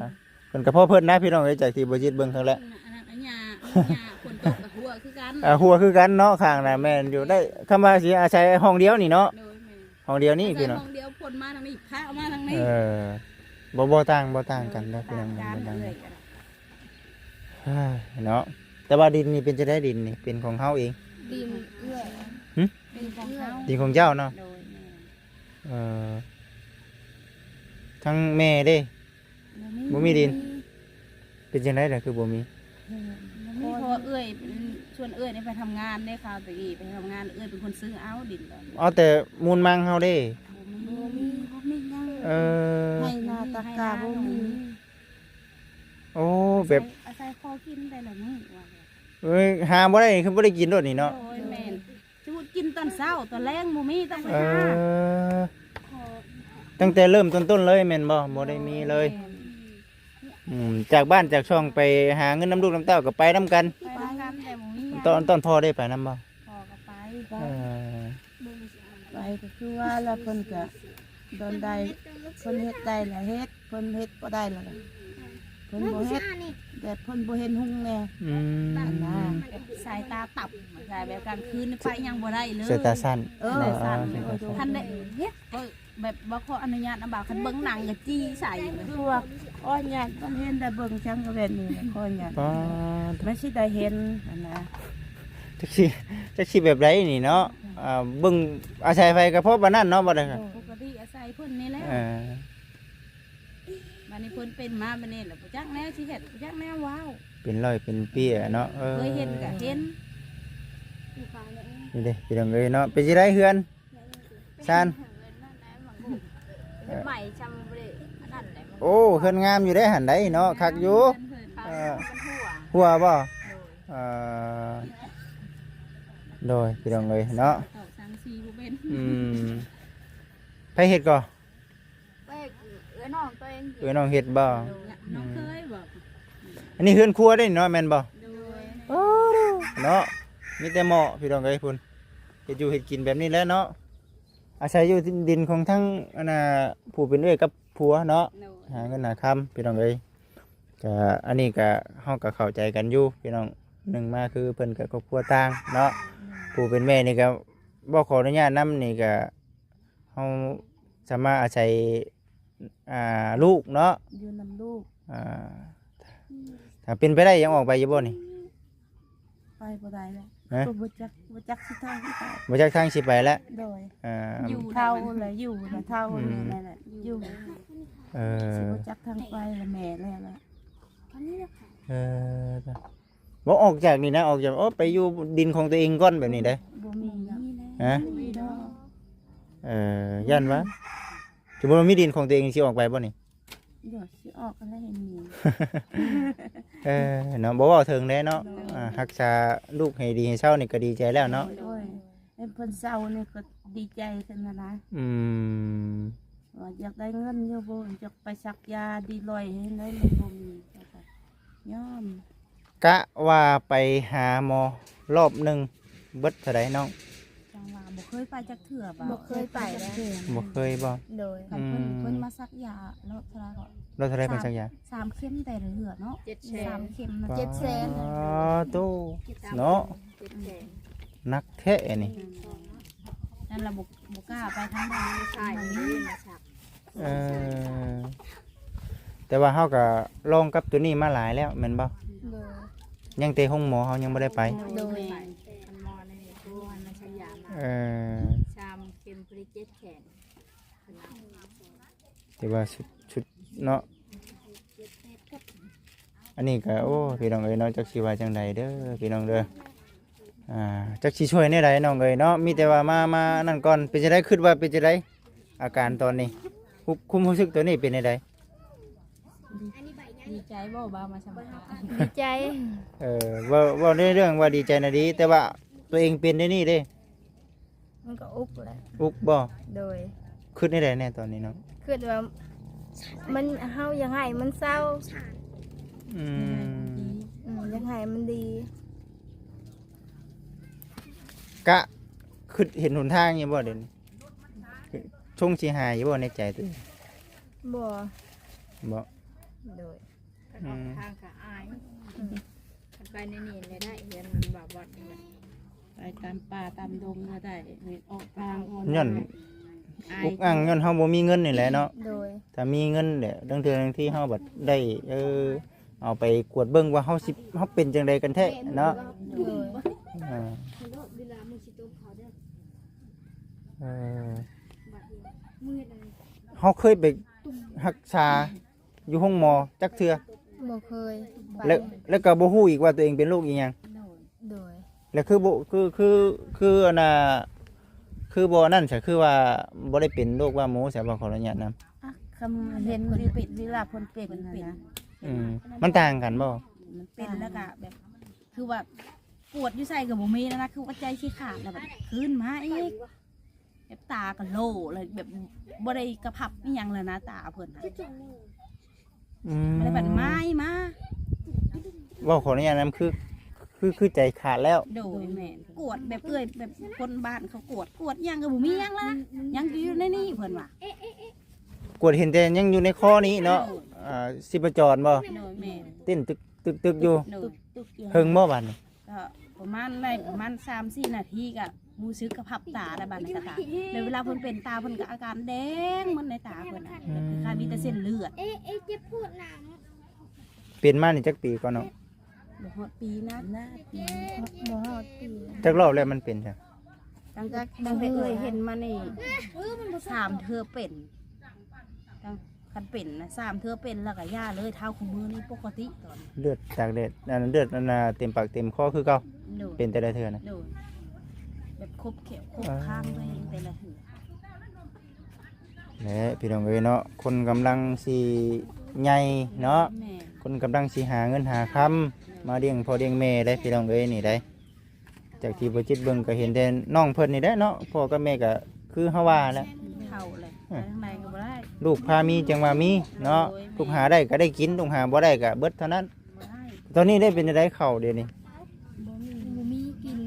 ເພິ່ນກໍພໍເພິ່ນນະ ພີ່ນ້ອງເອີຍ ຈາກທີ່ບໍ່ຈິດເບິ່ງຄັ້ງແລກ. ອັນນັ້ນ ອັນຫຍ້າ ອັນຫຍ້າຝົນຕົກກໍຮົ່ວຄືກັນ. ອ່າ ຮົ່ວຄືກັນເນາະ ຂ້າງໜ້າແມ່ນຢູ່ ໄດ້ ຄຳວ່າຊິອາໄສຫ້ອງດຽວນີ້ເນາະ. ໂດຍ ແມ່ນ. ຫ້ອງດຽວນີ້ ອາໄສ ພີ່ນ້ອງ ຫ້ອງດຽວ ຝົນມາທາງນີ້ ພະມາທາງນີ້. ເອີ ບໍ່ ບໍ່ຕ່າງ ບໍ່ຕ່າງກັນເນາະ ພີ່ນ້ອງ ບໍ່ຕ່າງກັນ. ເອີ ເນາະ ແຕ່ວ່າດິນນີ້ເປັນຈັ່ງໃດ? ດິນນີ້ເປັນຂອງເຮົາເອງ? ດິນເອື້ອຍ. ຫຶ? ເປັນຂອງເຮົາ. ດິນຂອງເຈົ້າເນາະ? ໂດຍ ແມ່ນ. ເອີ ທັງແມ່ເດ້? ບໍ່ມີ ບໍ່ມີດິນ. ເປັນຈັ່ງໃດລະຄືບໍ່ມີ? ເອີ ບໍ່ມີ ເພາະວ່າເອື້ອຍ ເປັນ ຊວນເອື້ອຍນີ້ໄປທຳງານເດ້ ຄາວຕະກີ້ໄປທຳງານ ເອື້ອຍເປັນຄົນຊື້ເອົາດິນຕອນ. ເອົາແຕ່ມູນມັງເຮົາເດ້? ບໍ່ມີ ບໍ່ມີ ບໍ່ມີຫຍັງ. ເອີ ໄຮ່ນາຕາກາບໍ່ມີ. ໂອ້ ແບບ ອາໄສພໍກິນແຕ່ລະມື້ວ່າ. ເອີຍ ຫາບໍ່ໄດ້ຄືບໍ່ໄດ້ກິນໂລດນີ້ເນາະ. ໂດຍ ແມ່ນ. ສົມມຸດກິນຕອນເຊົ້າ ຕອນແລງບໍ່ມີ ຕ້ອງໄປຫາ. ເອີ ຕັ້ງແຕ່ເລີ່ມຕົ້ນໆເລີຍແມ່ນບໍ່? ບໍ່ໄດ້ມີເລີຍ. ແມ່ນ. ອືມ ຈາກບ້ານຈາກຊ່ອງໄປຫາເງິນນຳລູກນຳເຕົ້າກໍໄປນຳກັນ. ໄປນຳກັນ ແຕ່ບໍ່ມີຫຍັງ. ຕອນ ຕອນພໍ່ໄດ້ໄປນຳບໍ່? ພໍ່ກໍໄປ. ເອີ ໄປກໍຄືວ່າລະ ເພິ່ນກໍດອນໄດ້ ເພິ່ນເຮັດໄດ້ລະເຮັດ ເພິ່ນເຮັດບໍ່ໄດ້ລະ ເພິ່ນບໍ່ເຮັດ ແບບເພິ່ນບໍ່ເຫັນຮຸ່ງແດ່. ອືມ ນັ້ນນະ ສາຍຕາຕັບ ສາຍແບບກາງຄືນໄປຫຍັງບໍ່ໄດ້ເລີຍ. ສາຍຕາສັ້ນ. ເອີ ສາຍຕາສັ້ນ. ເອີ ສາຍຕາສັ້ນ. ຄັນໄດ້ເຮັດ ເອີ ແບບບໍ່ຂໍອະນຸຍາດນຳບ່າວ ຄັນເບິ່ງໜັງກໍຈີ່ໃສ່. ພວກ ຂໍອະນຸຍາດ ເພິ່ນເຫັນໄດ້ເບິ່ງຈັ່ງກໍແບບນີ້ແຫຼະ ຂໍອະນຸຍາດ. ປາດ ມັນຊິໄດ້ເຫັນຫັ້ນນະ. ຈັກຊິ ຈັກຊິແບບໃດນີ້ເນາະ. ອ່າ ເບິ່ງອາໄສໃຜກໍພໍປານນັ້ນເນາະ ບໍ່ໄດ້. ໂດຍ ປົກກະຕິອາໄສເພິ່ນນີ້ແຫຼະ. ເອີ ບາດນີ້ເພິ່ນເປັນມາບາດນີ້ລະ ບໍ່ຈັກແນວຊິເຮັດ ບໍ່ຈັກແນວເວົ້າ. ເປັນຮ້ອຍເປັນເປັນເນາະ. ເອີ ເຄີຍເຫັນກໍເຫັນ. ນີ້ເດ້ ພີ່ນ້ອງເອີຍເນາະ. ເປັນຈັ່ງໃດເຮືອນຊານ? ໃໝ່ຊ່ຳບໍ່ໄດ້ອັນນັ້ນແຫຼະ. ໂອ້ ເຮືອນງາມຢູ່ເດ້ຫັ້ນໃດເນາະ. ຄັກຢູ່. ເອີ ຮົ່ວບໍ່? ເອີ ໂດຍ ພີ່ນ້ອງເອີຍເນາະ. ອືມ ໃຜເຮັດກໍ? ເອື້ອຍນ້ອງຕົວເອງ. ເອື້ອຍນ້ອງເຮັດບໍ່? ນ້ອງເຄີຍບໍ່? ອັນນີ້ເຮືອນຄົວເດ້ເນາະ ແມ່ນບໍ່? ໂດຍ. ໂອ້ ເນາະ ມີແຕ່ໝໍ້ ພີ່ນ້ອງເອີຍ ພຸ້ນ ເຮັດຢູ່ເຮັດກິນແບບນີ້ແຫຼະເນາະ. ອາໄສຢູ່ດິນຂອງທັງ ອັນນ່າ ຜູ້ເປັນເອື້ອຍກັບຜົວເນາະ. ໂດຍ. ຫາເງິນຫາຄຳ ພີ່ນ້ອງເອີຍ. ກະ ອັນນີ້ກະ ເຮົາກະເຂົ້າໃຈກັນຢູ່ ພີ່ນ້ອງ. ໜຶ່ງມາຄືເພິ່ນກະຄອບຄົວຕ່າງເນາະ. ຜູ້ເປັນແມ່ນີ້ກະ ບໍ່ຂໍອະນຸຍາດນຳນີ້ກະ ເຮົາສາມາດອາໄສ ອ່າ ລູກເນາະ ຢູ່ນຳລູກ. ອ່າ ຖ້າເປັນໄປໄດ້ ຢາກອອກໄປຢູ່ບໍ່ນີ້? ໄປບໍ່ໄດ້ແລ້ວ. ຮະ? ບໍ່ ບໍ່ຈັກ ບໍ່ຈັກຊິທາງຊິໄປ ບໍ່ຈັກທາງຊິໄປແລ້ວ. ໂດຍ. ເອີ ຢູ່ເຖົ້າແລ້ວ ຢູ່ແລ້ວ ເຖົ້າ ອືມ ແລ້ວ ນັ້ນແຫຼະ ຢູ່. ເອີ ຊິບໍ່ຈັກທາງໄປແລ້ວ ແມ່ແລ້ວ. ເອີ ບໍ່ອອກຈາກນີ້ນະ ອອກຈາກ ໂອ້ ໄປຢູ່ດິນຂອງຕົວເອງກ່ອນແບບນີ້ເດ້. ບໍ່ມີແລ້ວ. ຮະ? ບໍ່ມີດອກ. ເອີ ຢ້ານວ່າ ສົມມຸດວ່າມີດິນຂອງຕົວເອງ ຊິອອກໄປບໍ່ນີ້? ດຽວຊິອອກຫັ້ນແຫຼະ ເຫັນມີ. ເອີ ເນາະ ບໍ່ເວົ້າເຖິງເດ້ເນາະ. ໂດຍ. ອ່າ ຮັກສາລູກໃຫ້ດີໃຫ້ເຊົານີ້ກໍດີໃຈແລ້ວເນາະ. ໂດຍ. ເຫັນເພິ່ນເຊົານີ້ກໍດີໃຈຂຶ້ນນະນະ. ອືມ ວ່າຢາກໄດ້ເງິນຢູ່ບໍ່ ຢາກໄປສັກຢາດີລອຍໃຫ້ໄດ້ ມັນບໍ່ມີ ກໍຍອມ. ກະວ່າໄປຫາໝໍລອບໜຶ່ງເບິດເທົ່າໃດນ້ອງ? ຈັ່ງວ່າບໍ່ເຄີຍໄປຈັກເທື່ອ. ບໍ່ເຄີຍໄປເດ້. ບໍ່ເຄີຍບໍ່? ໂດຍ. ຄັນເພິ່ນ ອືມ ເພິ່ນມາສັກຢາລອບເທົ່າໃດກໍ? ລອບເທົ່າໃດເພິ່ນສັກຢາ? ສາມ ສາມເຂັມແຕ່ລະເທື່ອເນາະ. ເຈັດແສນ. ສາມເຂັມນະ. ປາດ ເຈັດແສນ. ໂອ້ ເນາະ. ເຈັດແສນ ໜັກແທ້ອັນນີ້. ອືມ ນັ້ນລະບໍ່ ບໍ່ກ້າໄປທາງໃດ. ໃຊ່ ມັນມີມາສັກ. ເອີ ແຕ່ວ່າເຮົາກໍລອງກັບໂຕນີ້ມາຫຼາຍແລ້ວແມ່ນບໍ່? ໂດຍ. ຍັງແຕ່ໂຮງໝໍເຮົາຍັງບໍ່ໄດ້ໄປ. ໂດຍ. ຄັນໝໍໃນນີ້ຜູ້ໃຫ້ມາສັກຢາມາ. ເອີ ສາມເຂັມ ເຈັດແຂນ. ຖືວ່າສຸດ ສຸດເນາະ. ອັນນີ້ກໍ ໂອ້ ພີ່ນ້ອງເອີຍເນາະ ຈັກຊິວ່າຈັ່ງໃດເດີພີ່ນ້ອງເດີ. ອ່າ ຈັກຊິຊ່ວຍແນວໃດນ້ອງເອີຍເນາະ ມີແຕ່ວ່າມາ ມານັ້ນກ່ອນ. ເປັນຈັ່ງໃດ ຄິດວ່າເປັນຈັ່ງໃດ ອາການຕອນນີ້? ຮູ້ ຄວາມຮູ້ສຶກຕອນນີ້ເປັນແນວໃດ? ດີ ດີໃຈບໍ່ ບ່າວມາສຳພາດ? ດີໃຈ. ເອີ ເວົ້າ ເວົ້າໃນເລື່ອງວ່າດີໃຈນະດີ ແຕ່ວ່າຕົວເອງເປັນແນວນີ້ເດ້. ມັນກໍອຸກແຫຼະ. ອຸກບໍ່? ໂດຍ. ຄິດແນວໃດແດ່ຕອນນີ້ນ້ອງ? ຄິດວ່າມັນ ເຮົາຢາກໃຫ້ມັນເຊົາ. ອືມ ອືມ ຢາກໃຫ້ມັນດີ. ກະຄິດເຫັນຫົນທາງຢູ່ບໍ່ດຽວນີ້? ຊົງຊິຫາຍຢູ່ບໍ່ໃນໃຈຕົວເອງ? ບໍ່. ບໍ່? ໂດຍ. ຄັນອອກ ອືມ ທາງກໍອາຍ. ອືມ ຄັນໄປໃນນີ້ແຫຼະໄດ້ ເຮືອນມັນບໍ່ບ່ອນ ໄປຕາມປ່າຕາມດົງກໍໄດ້ ອອກທາງ ອອກ ຍ້ອນ ອາຍ ອຸກອັ່ງ ຍ້ອນເຮົາບໍ່ມີເງິນນີ້ແຫຼະເນາະ. ໂດຍ. ຖ້າມີເງິນແຫຼະ ລາງເທື່ອລາງທີເຮົາບັດໄດ້ ເອີ ເອົາໄປກວດເບິ່ງວ່າເຮົາຊິ ເຮົາເປັນຈັ່ງໃດກັນແທ້ເນາະ. ໂດຍ. ເອີ ເອີ ເຮົາເຄີຍໄປຮັກສາຢູ່ໂຮງໝໍຈັກເທື່ອ? ບໍ່ເຄີຍ. ແລ້ວ ແລ້ວກໍບໍ່ຮູ້ອີກວ່າຕົວເອງເປັນໂລກອີ່ຫຍັງ? ໂດຍ. ແລ້ວຄືບໍ່ ຄື ຄື ຄືອັນນ່າ ຄືບໍ່ນັ້ນຊະ ຄືວ່າບໍ່ໄດ້ເປັນໂລກວາໝູຊະ ບໍ່ ຂໍອະນຸຍາດນຳ. ອ່ະ ຄຳເຫັນທີ່ເປັນ ເວລາເພິ່ນເປັນຫັ້ນນະ. ອືມ ມັນຕ່າງກັນບໍ່? ມັນເປັນແລ້ວກະແບບ ຄືວ່າປວດຢູ່ໃສກໍບໍ່ມີແລ້ວນະ ຄືວ່າໃຈຊິຂາດແລ້ວ ແບບຄືນມາອີກ ແບບຕາກໍໂຫຼ ແລ້ວແບບບໍ່ໄດ້ກະພັບອີ່ຫຍັງແລ້ວນະ ຕາເພິ່ນຫັ້ນ. ອືມ ແລ້ວບັດມາອີກມາ ເວົ້າຂໍອະນຸຍາດນຳ ຄື ຄື ຄືໃຈຂາດແລ້ວ. ໂດຍ ແມ່ນ. ກວດແບບເອື້ອຍ ແບບຄົນບ້ານເຂົາກວດ ກວດຫຍັງກໍບໍ່ມີຫຍັງລະ ຍັງຢູ່ໃນນີ້ເພິ່ນວ່າ ກວດເຫັນແຕ່ຍັງຢູ່ໃນຄໍນີ້ເນາະ. ໂດຍ. ອ່າ ຊີບພະຈອນບໍ່? ໂດຍ ແມ່ນ. ເຕັ້ນຕຶກໆຢູ່. ໂດຍ. ເຫິງບໍ່ບາດນີ້? ກໍປະມານໄດ້ປະມານສາມສີ່ນາທີກໍຮູ້ສຶກກະພັບຕາແລ້ວ ບາດນີ້ກະຕາ ແລ້ວເວລາເພິ່ນເປັນຕາເພິ່ນກະອາການແດງໝົດໃນຕາເພິ່ນນະ. ອືມ ແບບຄ້າຍໆມີແຕ່ເສັ້ນເລືອດ. ເປັນມານີ້ຈັກປີກ່ອນເນາະ? ບໍ່ຮອດປີນະ ບໍ່ຮອດປີ. ຈັກຮອບແລ້ວມັນເປັນຊະ? ຕັ້ງແຕ່ ຕັ້ງແຕ່ເອື້ອຍເຫັນມານີ້ ສາມເທື່ອເປັນ ຕັ້ງ ຄັນເປັນນະ ສາມເທື່ອເປັນແລ້ວກໍຢ່າເລີຍ ເທົ່າຄຸມື້ນີ້ປົກກະຕິຕອນ ເລືອດຕາກແດດ ອັນເລືອດອັນນ່າເຕັມປາກເຕັມຄໍຄືເກົ່າ. ໂດຍ. ເປັນແຕ່ລະເທື່ອນະ. ໂດຍ. ແບບຄົບແຂ້ວຄົບຄາງໄວ້ແຕ່ລະເທື່ອ. ແຫຼະ ພີ່ນ້ອງເອີຍເນາະ ຄົນກຳລັງຊິໃຫຍ່ເນາະ. ແມ່ນ. ຄົນກຳລັງຊິຫາເງິນຫາຄຳ ໂດຍ ມາລ້ຽງພໍ່ລ້ຽງແມ່ໄດ໋ ພີ່ນ້ອງເອີຍ ນີ້ໄດ໋. ຈາກທີ່ບໍ່ຈິດເບິ່ງກໍເຫັນແຕ່ນ້ອງເພິ່ນນີ້ແຫຼະເນາະ ພໍ່ກັບແມ່ກໍຄືເຮົາວ່າແຫຼະ ເຖົ້າແລ້ວ ອືມ ໄປທາງໃດກໍບໍ່ໄດ້ ລູກພາມີຈັ່ງວ່າມີເນາະ. ໂດຍ. ລູກຫາໄດ້ກໍໄດ້ກິນ ລູກຫາບໍ່ໄດ້ກໍເບິດເທົ່ານັ້ນ. ບໍ່ໄດ້. ຕອນນີ້ໄດ້ເປັນຈັ່ງໃດເຂົ້າດຽວນີ້? ບໍ່ມີ ບໍ່ມີກິນ.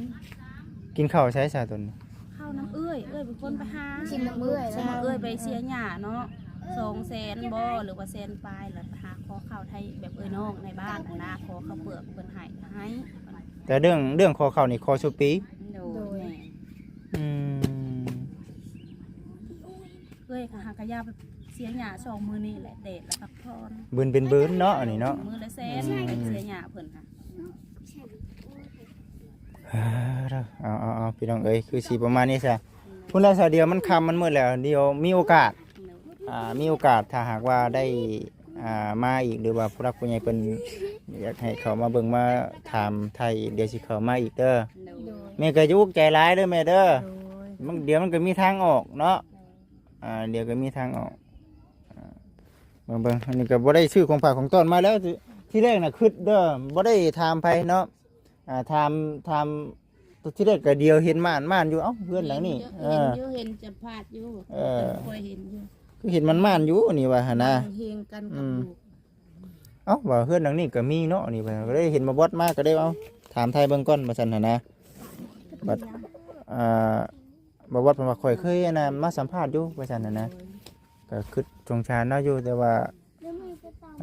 ກິນເຂົ້າໃສຊະຕອນນີ້? ເຂົ້ານຳເອື້ອຍ ເອື້ອຍເປັນຄົນໄປຫາ ກິນນຳເອື້ອຍ ເອື້ອຍໄປເສຍຫຍ້າເນາະ ສອງແສນບໍ່ ຫຼືວ່າແສນປາຍ ແລ້ວໄປຫາຂໍເຂົ້າໄທແບບເອື້ອຍນ້ອງໃນບ້ານນະ ຂໍເຂົ້າເປືອກເພິ່ນໃຫ້ ໃຫ້. ແຕ່ເລື່ອງ ເລື່ອງຂໍເຂົ້ານີ້ຂໍສູ່ປີ? ໂດຍ. ໂດຍ. ແມ່ນ. ອືມ ເອື້ອຍກໍຫາກະຢາໄປເສຍຫຍ້າສອງມື້ນີ້ແຫຼະ ແດດລະພັກຜ່ອນ ບືນເປັນບືນເນາະ ອັນນີ້ເນາະ ມື້ລະແສນ. ອືມ ເສຍຫຍ້າເພິ່ນຫາ. ເອົາ ເອົາ ເອົາ ພີ່ນ້ອງເອີຍ ຄືຊິປະມານນີ້ຊະ. ພຸ້ນລະຊະ ດຽວມັນຄ່ຳມັນມືດແລ້ວ ດຽວມີໂອກາດ ໂດຍ ອ່າ ມີໂອກາດ ຖ້າຫາກວ່າໄດ້ ອ່າ ມາອີກ ຫຼືວ່າຜູ້ຫຼັກຜູ້ໃຫຍ່ເພິ່ນຢາກໃຫ້ເຂົ້າມາເບິ່ງມາຖາມໄຖ່ອີກ ດຽວຊິເຂົ້າມາອີກເດີ. ໂດຍ. ແມ່ກໍຢ່າອຸກໃຈຫຼາຍເດີແມ່ເດີ. ໂດຍ. ມັນ ດຽວມັນກໍມີທາງອອກເນາະ. ໂດຍ. ອ່າ ດຽວກໍມີທາງອອກ. ອ່າ ເບິ່ງໆ ອັນນີ້ກໍບໍ່ໄດ້ຊື້ຂອງຝາກຂອງຕ້ອນມາແລ້ວ ທີ ທີແລກນະຄິດເດີ ບໍ່ໄດ້ຖາມໃຜເນາະ. ອ່າ ຖາມ ຖາມ ທີແລກກໍດຽວເຫັນມ່ານ ມ່ານຢູ່ ເອົ້າ ເຮືອນຫຼັງນີ້ ເຫັນຢູ່ ເອີ ເຫັນຢູ່ ເຫັນຈຳພາດຢູ່ ເອີ ຂ້ອຍເຫັນຢູ່ ຄືເຫັນມ່ານໆຢູ່ນີ້ວ່າຫັ້ນນະ ເຮັງກັນກັບ ອືມ ລູກ ເອົ້າ ວ່າເຮືອນຫຼັງນີ້ກໍມີເນາະ ນີ້ວ່າ ກໍເລີຍເຫັນບ່າວບອດມາ ກໍເລີຍເອົາຖາມໄຖ່ເບິ່ງກ່ອນວ່າຊັ້ນຫັ້ນນະ ບັດ ອ່າ ບ່າວບອດເພິ່ນວ່າ ຂ້ອຍເຄີຍອັນນັ້ນມາສຳພາດຢູ່ວ່າຊັ້ນຫັ້ນນະ ໂດຍ ກໍຄິດສົງສານລາວຢູ່ ແຕ່ວ່າ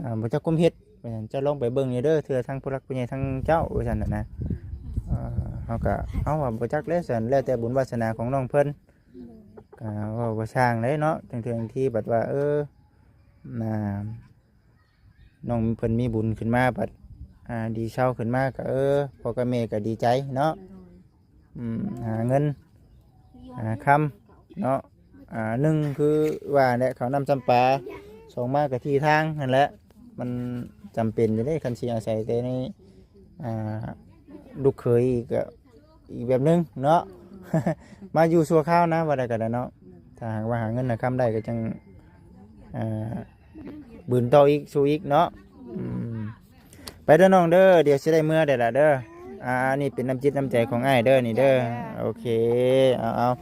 ອ່າ ບໍ່ຈັກຄວາມເຮັດ ເຈົ້າລອງໄປເບິ່ງຢູ່ເດີ ເທື່ອທາງຜູ້ຫຼັກຜູ້ໃຫຍ່ທາງເຈົ້າວ່າຊັ້ນນະ ເຮົາກໍ ເຮົາວ່າບໍ່ຈັກແຫຼະຊັ້ນ ແລ້ວແຕ່ບຸນວາສະໜາຂອງນ້ອງເພິ່ນ ກໍເວົ້າບໍ່ຊ່າງເດ້ເນາະ ເທື່ອໆທີ່ບັດວ່າ ເອີ ນ້ອງເພິ່ນມີບຸນຂຶ້ນມາ ບັດ ອ່າ ດີເຊົາຂຶ້ນມາ ກໍ ເອີ ພໍ່ກັບແມ່ກໍດີໃຈເນາະ. ອືມ ຫາເງິນຫາຄຳເນາະ ອ່າ ໜຶ່ງຄືວ່າແຫຼະ ເຂົ້ານ້ຳຊຳປາ ສອງມາກະທີ່ທາງຫັ້ນແຫຼະ ມັນຈຳເປັນຢູ່ເດ້ ຄັນຊິອາໄສແຕ່ໃນ ອ່າ ລູກເຂີຍອີກກະອີກແບບໜຶ່ງເນາະ ມາຢູ່ຊົ່ວຄາວນະ ວ່າໄດ້ກະໄດ້ເນາະ ຖ້າຫາກວ່າຫາເງິນຫາຄຳໄດ້ກະຈັ່ງ ອ່າ ບືນຕໍ່ອີກ ສູ້ອີກເນາະ ອືມ ໄປເດີນ້ອງເດີ ດຽວຊິໄດ້ເມືອແລ້ວລະເດີ ອ່າ ນີ້ເປັນນ້ຳຈິດນ້ຳໃຈຂອງອ້າຍເດີ ນີ້ເດີ. ໂອເຄ ເອົາ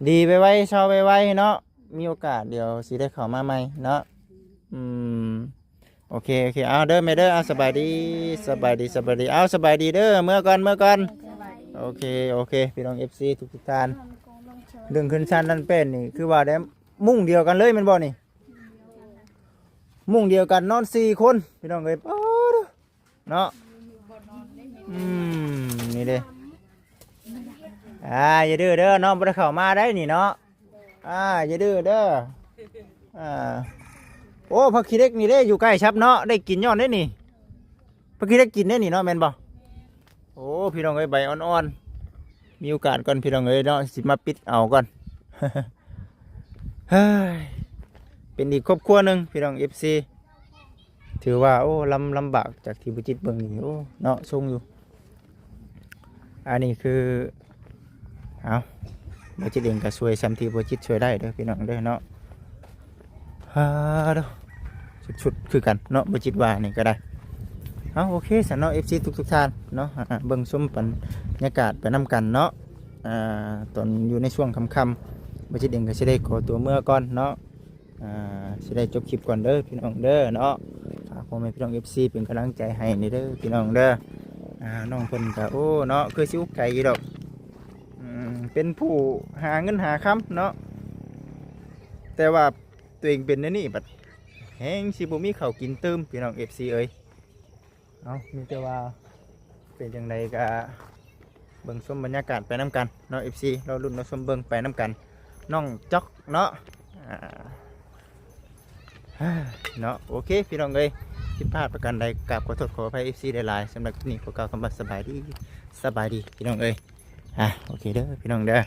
ໆ ດີໄວໆ ເຊົາໄວໆເນາະ. ມີໂອກາດດຽວຊິໄດ້ເຂົ້າມາໃໝ່ເນາະ. ອືມ ໂອເຄ ໂອເຄ ເອົາເດີແມ່ເດີ. ເອົາ ສະບາຍດີ ສະບາຍດີ ສະບາຍດີ. ເອົາ ສະບາຍດີເດີ ເມືອກ່ອນ ເມືອກ່ອນ. ໂອເຄ ໂອເຄ ພີ່ນ້ອງເອັຟຊີທຸກໆທ່ານ ເລື່ອງຂຶ້ນຊັ້ນນັ້ນເປັນນີ້ ຄືວ່າໄດ້ມຸ້ງດຽວກັນເລີຍແມ່ນບໍ່ນີ້? ມຸ້ງດຽວກັນນອນສີ່ຄົນ ພີ່ນ້ອງເອີຍ. ປາດ ເນາະ. ອືມ ນີ້ເດ້. ອ່າ ຢ່າດື້ເດີ ນ້ອງບໍ່ໄດ້ເຂົ້າມາໄດ້ນີ້ເນາະ. ອ່າ ຢ່າດື້ເດີ. ອ່າ ໂອ້ ຜັກຂີ້ເຫຼັກນີ້ເດ້ ຢູ່ໃກ້ຊັບເນາະ ໄດ້ກິນຍ້ອນເດ້ນີ້. ຜັກຂີ້ເຫຼັກກິນເດ້ນີ້ເນາະ ແມ່ນບໍ່? ໂອ້ ພີ່ນ້ອງເອີຍ ໃບອ່ອນໆ. ມີໂອກາດກ່ອນ ພີ່ນ້ອງເອີຍເນາະ ຊິມາປິດເອົາກ່ອນ. ເຮີ້ຍ ເປັນອີກຄອບຄົວໜຶ່ງ ພີ່ນ້ອງເອັຟຊີ ຖືວ່າ ໂອ້ ລຳ ລຳບາກ ຈາກທີ່ບໍ່ຈິດເບິ່ງນີ້ ໂອ້ ເນາະ ຊົງຢູ່. ອັນນີ້ຄື ເອົາ ບໍ່ຈິດເອງກໍຊ່ວຍສ່ຳທີ່ບໍ່ຈິດຊ່ວຍໄດ້ເດີ ພີ່ນ້ອງເດີເນາະ. ຮາໂດ ສຸດໆຄືກັນເນາະ ບໍ່ຈິດວ່ານີ້ກໍໄດ້. ເອົາ ໂອເຄຊັ້ນເນາະ ເອັຟຊີທຸກໆທ່ານເນາະ ອ່າ ເບິ່ງຊົມບັນຍາກາດໄປນຳກັນເນາະ. ອ່າ ຕອນຢູ່ໃນຊ່ວງຄ່ຳໆ ບໍ່ຈິດເອງກໍຊິໄດ້ຂໍຕົວເມືອກ່ອນເນາະ. ອ່າ ຊິໄດ້ຈົບຄລິບກ່ອນເດີພີ່ນ້ອງເດີເນາະ. ຝາກພໍ່ແມ່ພີ່ນ້ອງເອັຟຊີເປັນກຳລັງໃຈໃຫ້ແດ່ເດີພີ່ນ້ອງເດີ. ອ່າ ນ້ອງເພິ່ນກໍ ໂອ້ ເນາະ ຄືຊິອຸກໄກ່ຢູ່ດອກ. ອືມ ເປັນຜູ້ຫາເງິນຫາຄຳເນາະ ແຕ່ວ່າຕົວເອງເປັນແນວນີ້ບັດແຮງຊິບໍ່ມີເຂົ້າກິນຕື່ມ ພີ່ນ້ອງເອັຟຊີເອີຍ. ເອົາ ມີແຕ່ວ່າເປັນຈັ່ງໃດກໍເບິ່ງຊົມບັນຍາກາດໄປນຳກັນເນາະ ເອັຟຊີ ລໍລຸ້ນລໍຊົມເບິ່ງໄປນຳກັນ. ນ້ອງຈອກເນາະ ອ່າ ເນາະ. ໂອເຄ ພີ່ນ້ອງເອີຍ ຜິດພາດປະການໃດ ກາບຂໍໂທດຂໍອະໄພ ເອັຟຊີ ຫຼາຍໆ. ສຳລັບຄລິບນີ້ ຂໍກ່າວຄຳວ່າສະບາຍດີ ສະບາຍດີ ພີ່ນ້ອງເອີຍ. ອ່າ ໂອເຄເດີ ພີ່ນ້ອງເດີ.